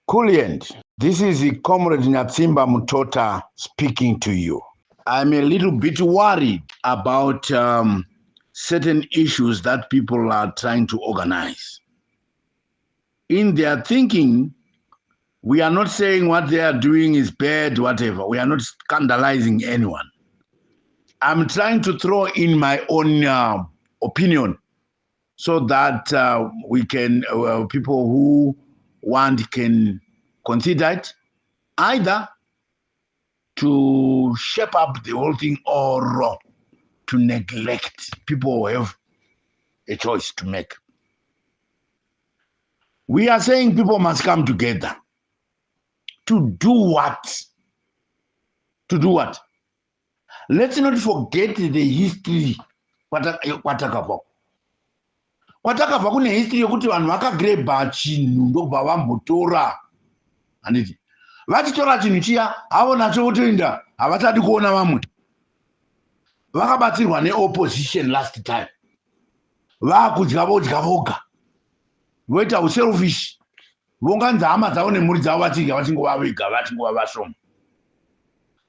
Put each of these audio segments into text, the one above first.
Kulient, this is Comrade Nyatsimba Mutota speaking to you. I'm a little bit worried about certain issues that people are trying to organize. In their thinking, we are not saying what they are doing is bad, whatever. We are not scandalizing anyone. I'm trying to throw in my own opinion so that we can, people who want can consider it either to shape up the whole thing or to neglect. People have a choice to make. We are saying people must come together. To do what? To do what? Let's not forget the history kwatakabva. Kwatakabva kune history yekuti vanhu vakagrebha chinhu ndokubva vambotora, handiti? Vachitora chinhu chiya havo nacho votoenda, havachadi kuona vamwe. Vakabatsirwa neopposition last time, vaakudya vodya voga, voita uselfish, vonganza hama dzavo nemhuri dzavo, vachidya vachingova vega, vachingova vashoma.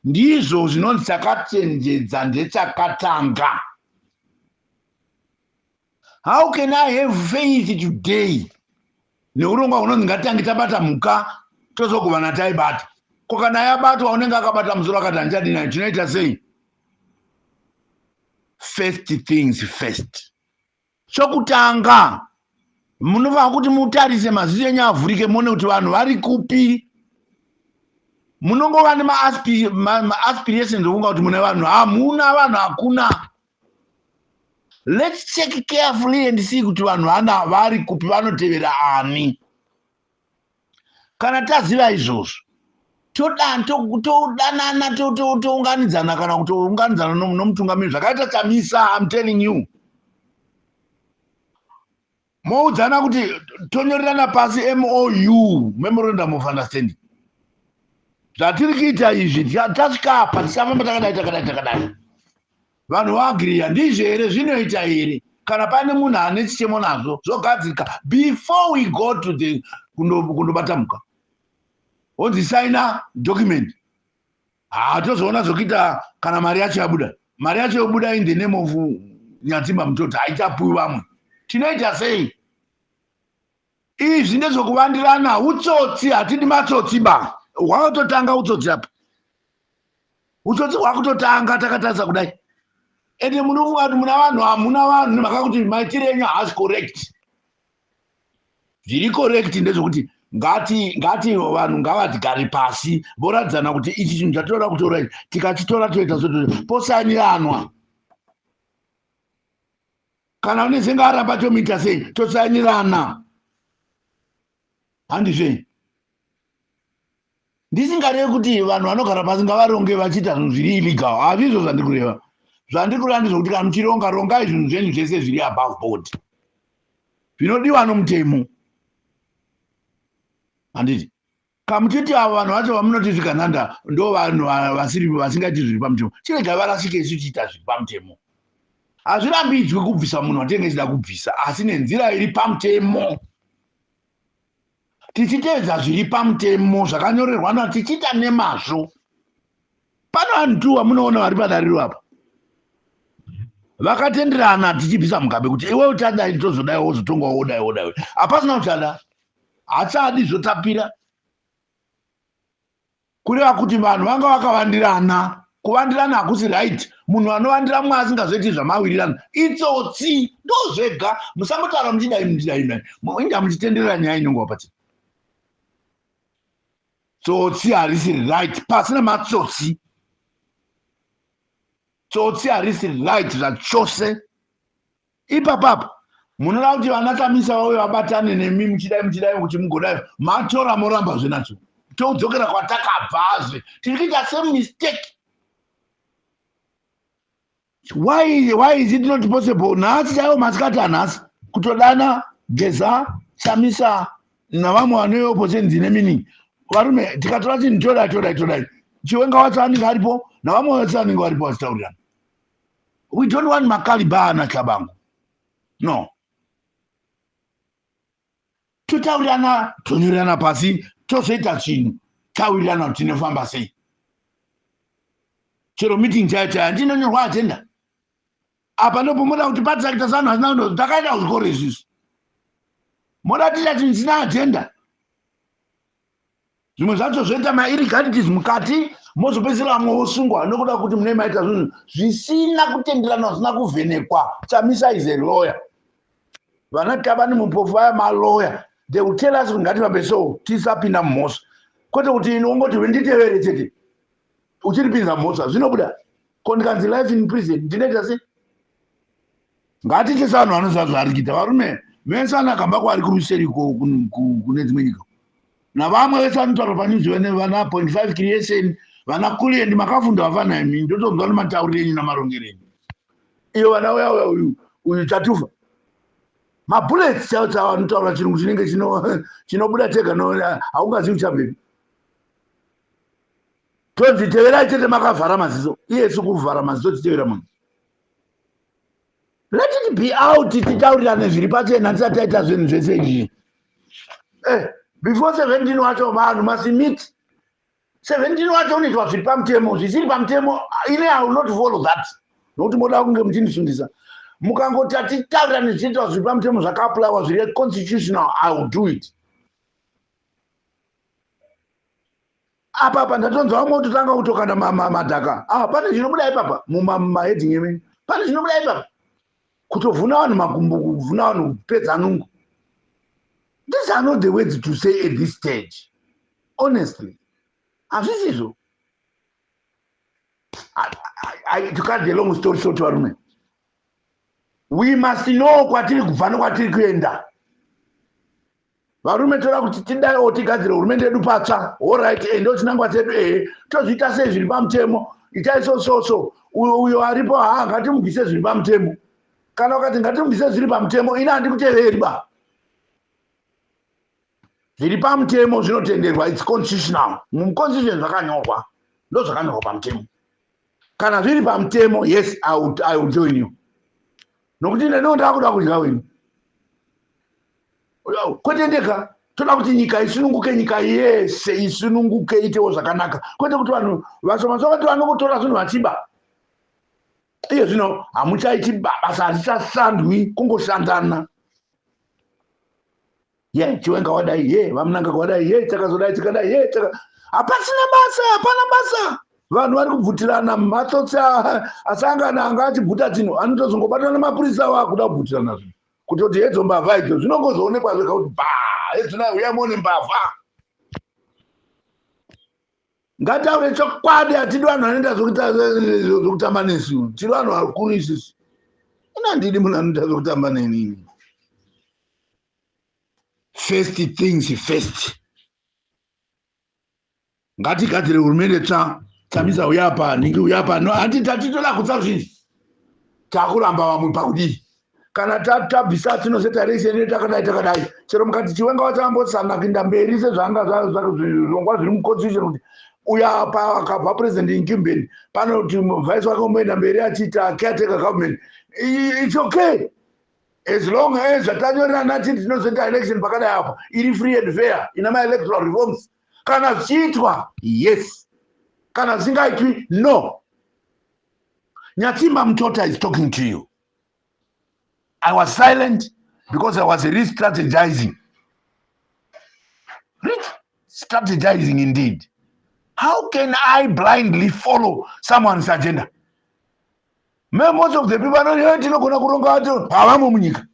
Ndizvo zvinonzi chakachenjedza ndechakatanga. How can I have faith today neurongwa hunonzi ngatitange tabata mhuka tozogovana taibata? Ko kana yabatwa, unenge akabata musoro akati handichadi nayo, tinoita sei? First things first, chokutanga munofanira kuti mutarise, maziso enyu avhurike, muone kuti vanhu vari kupi. Munongova nemaaspirations okunga kuti mune vanhu, hamuna vanhu, hakuna. Let's check carefully and see kuti vanhu vana vari kupi, vanotevera ani. Kana taziva izvozvo, todanana, tounganidzana kana kutounganidzana nomutungamiri zvakaita Chamisa. I'm telling you, moudzana kuti tonyorerana pasi MOU, memorandum of understanding. Zvatiri kuita izvi, tasvika apa tichafamba takadai, takadai, takadai. Vanhu vaagriya, ndizvo here? Zvinoita here? Kana pane munhu ane chichemo nazvo, zvogadzirika before we go to the kundobata mhuka. Wonzi saina document, hatozoona zvokuita kana mari yacho yabuda. Mari yacho yobuda in the name of Nyatsimba Mutoti, haichapuwi vamwe. Tinoita sei? Izvi ndezvokuvandirana, utsotsi. Hatidi matsotsi ba. Hwakutotanga utsotsi apa, utsotsi hwakutotanga takatarisa kudai. Ende munofunga kuti muna vanhu, hamuna vanhu, nemhaka kuti maitiro enyu haasi correct. Zviri correct ndezvekuti ngati vanhu ngavatigare pasi, voratidzana kuti ichi chinhu chatinoda kutora ichi, tikachitora toita so, posainiranwa. Kana une zenga aramba, tomuita sei? Tosainirana, handizvei? Ndisingarevi kuti vanhu vanogara pasi ngavaronge vachiita zvinhu zviri illegal. Hazvizvo zvandiri kureva. Zvandiri kureva ndezvokuti kana muchironga, rongai zvinhu zvenyu zvese zviri above board, zvinodiwa nomutemo, handiti? Kamuchiti avo vanhu vacho vamunoti zvigananda ndo vanhu vasiri vasingaiti zviri pamutemo, chiregai varasike, isu chiita zviri pamutemo. Hazvirambidzwi kubvisa munhu watinenge tichida kubvisa, asi nenzira iri pamutemo, tichitevedza zviri pamutemo zvakanyorerwana, tichiita nemazvo. Pano vanhu tu vamunoona vari padariro apa vakatenderana tichibvisa Mugabe kuti iwe uchadai, tozodai, wozotonga, wodai, wodai. Hapasina uchada, hachadi, zvotapira. Kureva kuti vanhu vanga vakavandirana. Kuvandirana hakusi right. Munhu anovandira mumwe asingazoiti zvamawirirana itsotsi, ndozvega. Musangotaura muchidai, muchidai, inga muchitenderera nyaya inongova pachena. Tsotsi harisi right, pasina matsotsi. Tsotsi harisi right zvachose. Ipapapa munoda kuti vana Chamisa vauye vabatane nemi, muchidai, muchidai, kuti mugodai matora, moramba zvenacho, todzokera kwatakabvazve. Tiri kuita same mistake. Why is it not possible nhasi chaivo, masikati anhasi, kutodana Geza, Chamisa navamwe vane opposition dzine meaning? Varume, tikatora chinhu todai, todai, todai. Chiwenga wacho anenge aripo, navamwe vacho vanenge varipo vachitaurirana. We don't want makaliba ana Tshabangu, no. Totaurirana, tonyorerana pasi. Tozoita chinhu tawirirana kuti tinofamba sei. Chero meeting chaiyo chaiyo handinonyorwa agenda. Apa ndopo moda kuti patsakita sanhu asina kundo takaenda kuzvikoro izvizvi. Moda tiita chinhu chisina agenda. Zvimwe zvacho zvoita mairregalities mukati, mozopedzisira vamwe vosungwa nokuda kuti mune maita zvinhu zvisina kutenderana, zvisina kuvhenekwa. Chamisa is a lawyer. Vana Tabani Mupofu vaya maloya. They will tell us kuti ngatifambe so, tisapinda mumhosva. Kwete kuti ini wongoti nditevere chete. Uchiripinza mhosva, zvinobuda. Ko ndikanzi life in prison, ndinoita sei? Ngatiite sevanhu vanoziva zvaari kuita. Varume vese vana Gambakwe vari kuruseri kune dzimwe nyika. Navamwe vese vanotaura panews vene vana 0.5 creation, vana Kuliendi makafunda vafana imi, ndotonzwa nematauriro enyu namarongero enyu. Iyo vana uya uya uyu uyu Chatufa. Mabullets chaiwo chaiwo anotaura chirungu chinenge chinobuda chega, no, haungazivi chabvepi. Tonzi teverai chete makavhara maziso. Iye si kuvhara maziso tichitevera munhu. Let it be out, titaurirane zviri pachena tisati taita zvinhu zvese izvi. Before 17 wacho vanhu must meet. 17 wacho unoitwa zviri pamutemo, zvisiri pamutemo ini I will not follow that. Nokuti moda kunge muchindisungisa. Mukangoti atitaurirane zvichiitwa zviri pamutemo zvakaapplyiwa zviri constitutional, I will do it. Apa apa ndatonzwa vamwe kutotanga kutokanda madhaka. Pane chinobuda ipapa mumaheading emene. Pane chinobuda ipapa. Kutovhuna vanhu makumbo, kuvhuna vanhu kupedza nungo. These are not the words to say at this stage. Honestly. Hazvisizvo. To cut the long story short, varume. We must know kwatiri kubva nekwatiri kuenda. Varume toda kuti tidaiwo tigadzire hurumende yedu patsva. All right, ndo chinangwa chedu, Tozviita sei zviri pamutemo? Itai so, so, so. Uyo, uyo aripo, ha, ngatimubvise zviri pamutemo. Kana ukati ngatimubvise zviri pamutemo, ini handikuteveri ba. Zviri pamutemo zvinotenderwa, it's constitutional. Muconstitution zvakanyorwa. Ndo zvakanyorwa pamutemo. Kana zviri pamutemo, yes, I will join you. Nokuti ndinenge ndakuda kudya wini. Kwete ndega, toda kuti nyika isununguke, nyika yese isununguke, itewo zvakanaka. Kwete kuti vanhu vashoma shoma kuti vanongotora zvinhu vachiba. Iye zvino hamuchaiti basa, harichashandwi, kungoshandana. Ye Chiwenga wadai, ye VaMnangagwa wadai, ye chakazodai, chakadai, ye chaka, hapasina basa, hapana basa. Vanhu vari kubvutirana matsotsi asangana anga achibvuta chinhu, anotozongobatwa nemapurisa waakuda kubvutirana zvinhu. Kutoti hedzo mbavha idzo zvinongozoonekwa zvega kuti ba, hedzo nayo uya muone mbavha. Ngataure chokwadi, hatidi vanhu vanoita zvekutamba nesu. Tiri vanhu vakuru isusu. Ina handidi munhu anoita zvekutamba neni. First things first. Ngatigadzire hurumende tsva. Chamisa uya apa, ningi uya apa. No, handiti tatitoda kutsa zvinhu. Takuramba vamwe pakudii? Kana tabvisa tinoseta election yedu takadai takadai. Chero mukati Chiwenga wacho ambosana kuenda mberi sezvaanga zvirongwa zviri muconstitution kuti uya apa akabva president incumbent panoti vice wake omboenda mberi achiita caretaker government. It's okay. As long as zvatanyorerana tiri tinoseta election pakadai apa iri free and fair ina ma-electoral reforms. Kana zvichiitwa, yes. Kana zvisingaitwi, no. Nyatsimba Mutota is talking to you. I was silent because I was re-strategizing. Re-strategizing indeed. How can I blindly follow someone's agenda? Most of the people are not tinogona kuronga vacho havamo munyika.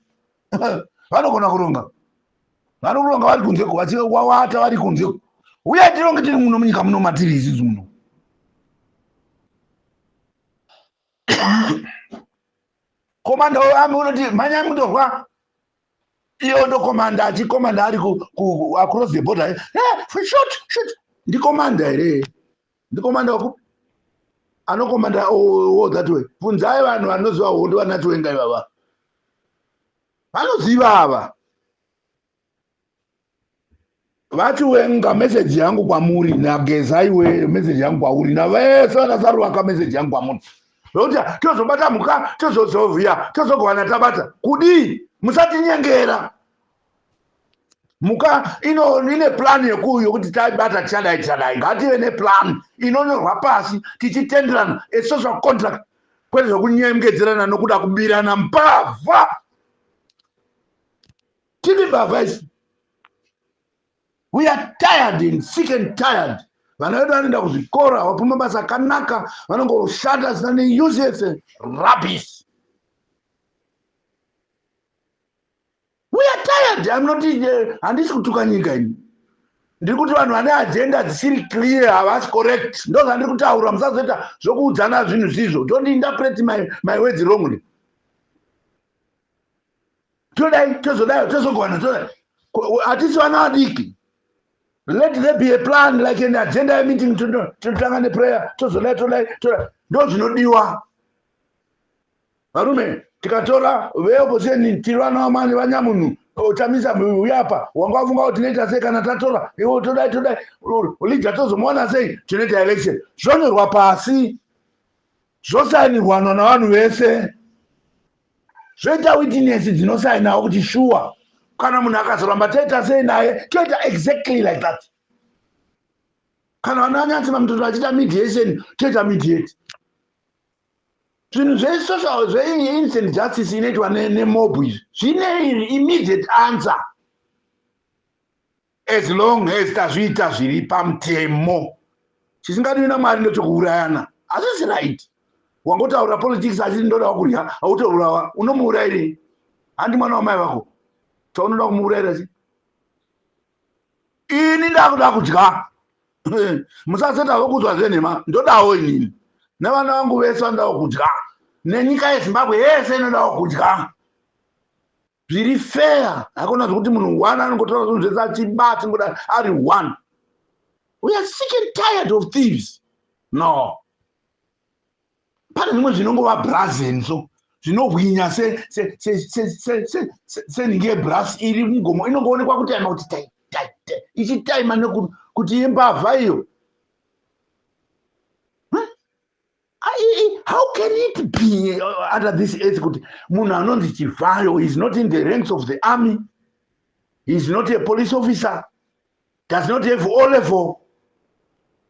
Vanogona kuronga. Vanoronga vari kunze vachiwawata vari kunze. Uye tironge tiri muno munyika muno matiri isusu muno. Komanda wearmy unoti mhanyai mundorwa. Iyo ndo komanda achikomanda ari across the border. Shoot, shoot. Ndi komanda here? Ndi komanda waku? Anokomanda all that way. Bvunzai vanhu vanoziva hondo vana Chiwenga ivava. Vanoziva ava. VaChiwenga, message yangu kwamuri, naGeza iwe, message yangu kwauri, navese vanaSaruvaka, message yangu kwamuri. Nokuti tozobata mhuka, tozozovhiya, tozogovana tabata. Kudii? Musatinyengera. Muka ine plan yokuti taibata tichadai tichadai. Ngative neplan inonyorwa pasi tichitenderana, a social contract, kwete zvekunyengedzerana nokuda kubirana. Mbavha, tiri mbavha isi. We are tired and sick and tired. Vana vedu vanoenda kuzvikora, vapuwa mabasa akanaka, vanongoshanda zina neuseless rubbish. We are tired. I'm not, handisi kutuka nyika ini. Ndiri kuti vanhu vane agenda dzisiri clear havasi correct. Ndo zvandiri kutaura. Musazoita zvokuudzana zvinhu zvizvo. Don't interpret my words wrongly. Todai, tozodai, tozogwana, todai. Hatisi vana vadiki. Let there be a plan, like an agenda yemeeting. Tinotanga neprayer, tozodai, todai, todai. Ndo zvinodiwa, varume. Tikatora veopposition, tiri vana vamani vanyamunhu chamisa uyapa wanga wafunga kuti tinoita sei kana tatora iwo, todai, todai, leader tozomuona sei, tinoita election. Zvonyorwa pasi, zvosainirwana navanhu vese, zvoita witness dzinosainawo kuti shuwa. Kana munhu akazoramba, toita sei naye? Toita exactly like that. Kana vana vanyatsima mutoto vachiita mediation, toita mediate. Zvinhu zvesocial, zveinstant justice inoitwa nemob izvi zvine immediate answer, as long as tazviita zviri pamutemo. Chisingadiwi naMwari ndechekuurayana. Hazvisi right. Wangotaura politics achiti ndoda kurya, hautourawa. Unomuurayirei? Handi mwana wamai vako chaunoda kumuurayira chi? Ini ndakuda kudya. Musaseta vokudzwa zvenhema. Ndodawo inini nevana vangu vese vanodawo kudya, nenyika yeZimbabwe yese inodawo kudya zviri fair. Hakuna zvokuti munhu one anongotora zvinhu zvese achiba, achingoda ari one. We are sick and tired of thieves. No, pane zvimwe zvinongova brazen, so zvinohwinya senhingi yebrass iri mugomo, inongoonekwa kutaima kuti tai tai tai, ichitaima nekuti imbavha iyo. How can it be under this earth kuti munhu anonzi Chivhayo is not in the ranks of the army, he is not a police officer, does not have O level,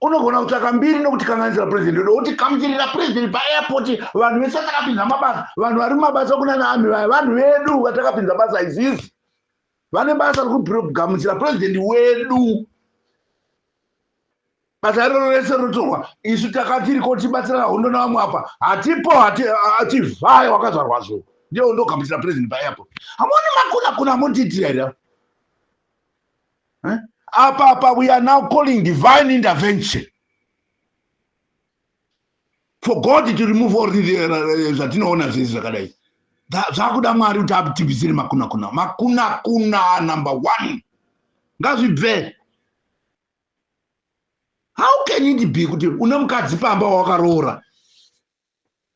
unogona kutsvaka mbiri nokuti kanganisira president wedu, otikamuchirira president paairport? Vanhu vese vatakapinza mabasa, vanhu vari mumabasa kunana army vaya, vanhu vedu vatakapinza basa izvizvi, vane basa rekugamuchira president wedu. Basa iroro rese rotorwa. Isu takatiriko tibatsirana hondo navamwe apa hatipo. Achivhaya wakazvarwazvo ndiye undogamuchira president paairport. Hamuoni makuna kuna amondiitira here apa? Apa we are now calling divine intervention for God to remove all zvatinoona zvezi zvakadai. Zvakuda Mwari kuti atibvisire makuna kuna. Makuna kuna number one ngazvibve. How can it be kuti une mukadzi pamba wawakaroora,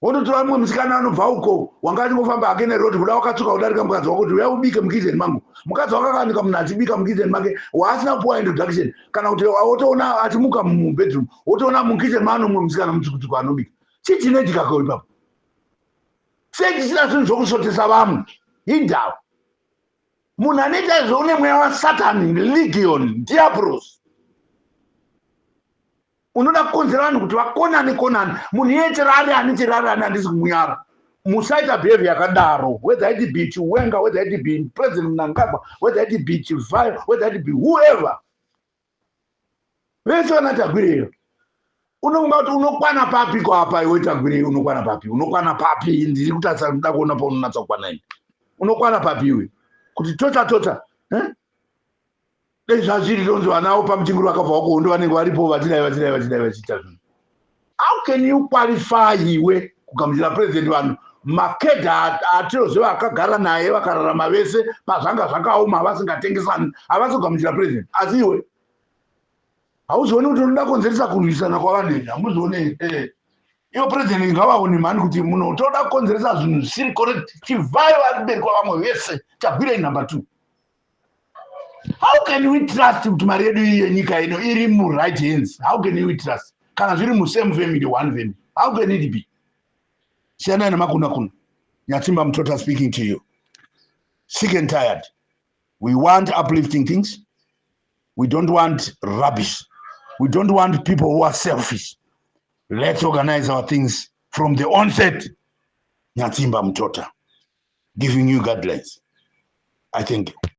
wototora mumwe musikana anobva uko, wanga achingofamba hake neroad, kuda wakatsvuka kudarika mukadzi wako, kuti uya ubike mukitchen mangu? Mukadzi wako akawanika munhu achibika mukitchen make waasina kupuwa introduction, kana kuti wotoona achimuka mubedroom, wotoona mukitchen maano mumwe musikana mutsvukutsvuku anobika. Chii chinoitikako ipapo? Sei tisina zvinhu zvokusvotesa vamwe? Indau munhu anoita izvo une mweya waSatani, legion, diablos. Unoda kukonzera vanhu kuti vakonane konane. Munhu iye chero ari ani, chero ari ani, handisi kumunyara. Musaita behavior yakadaro, whether it be Chiwenga, whether it be President Mnangagwa, whether it be Chivayo, whether it be whoever, vese vana Tagwireyo. Unofunga kuti unokwana papi kwapa iwe Tagwirei? Unokwana papi? Unokwana papi? Ndiri kutarisa kuda kuona paunonatsa kukwana ini. Unokwana papi iwe kuti tota tota, eh? Dai zvazviri tonzi vanawo pamuchinguru vakabva kuhondo, vanenge varipo vachidai, vachidai, vachidai, vachiita zvinhu. How can you qualify iwe kugamuchira president? Vanhu makedha atinoziva akagara naye, vakararama vese pazvanga zvakaoma, vasingatengesani, havasi kugamuchira president. Asi iwe hauzioni kuti unoda kukonzeresa kurwisana kwavanhu here? Hamuzioni eh. Ivo president ngavaone mhani kuti munhu toda kukonzeresa zvinhu zvisiri correct. Chivhayo ari mberi kwavamwe vese, Tagwirei number two. How can we trust kuti mari yedu iyi yenyika ino iri muright hands? How can we trust kana zviri musame family, one family? How can it be? Siyanai nemakuna kuna. Nyatsimba Mutota speaking to you, sick and tired. We want uplifting things. We don't want rubbish. We don't want people who are selfish. Let's organize our things from the onset. Nyatsimba Mutota, giving you guidelines. I thank you.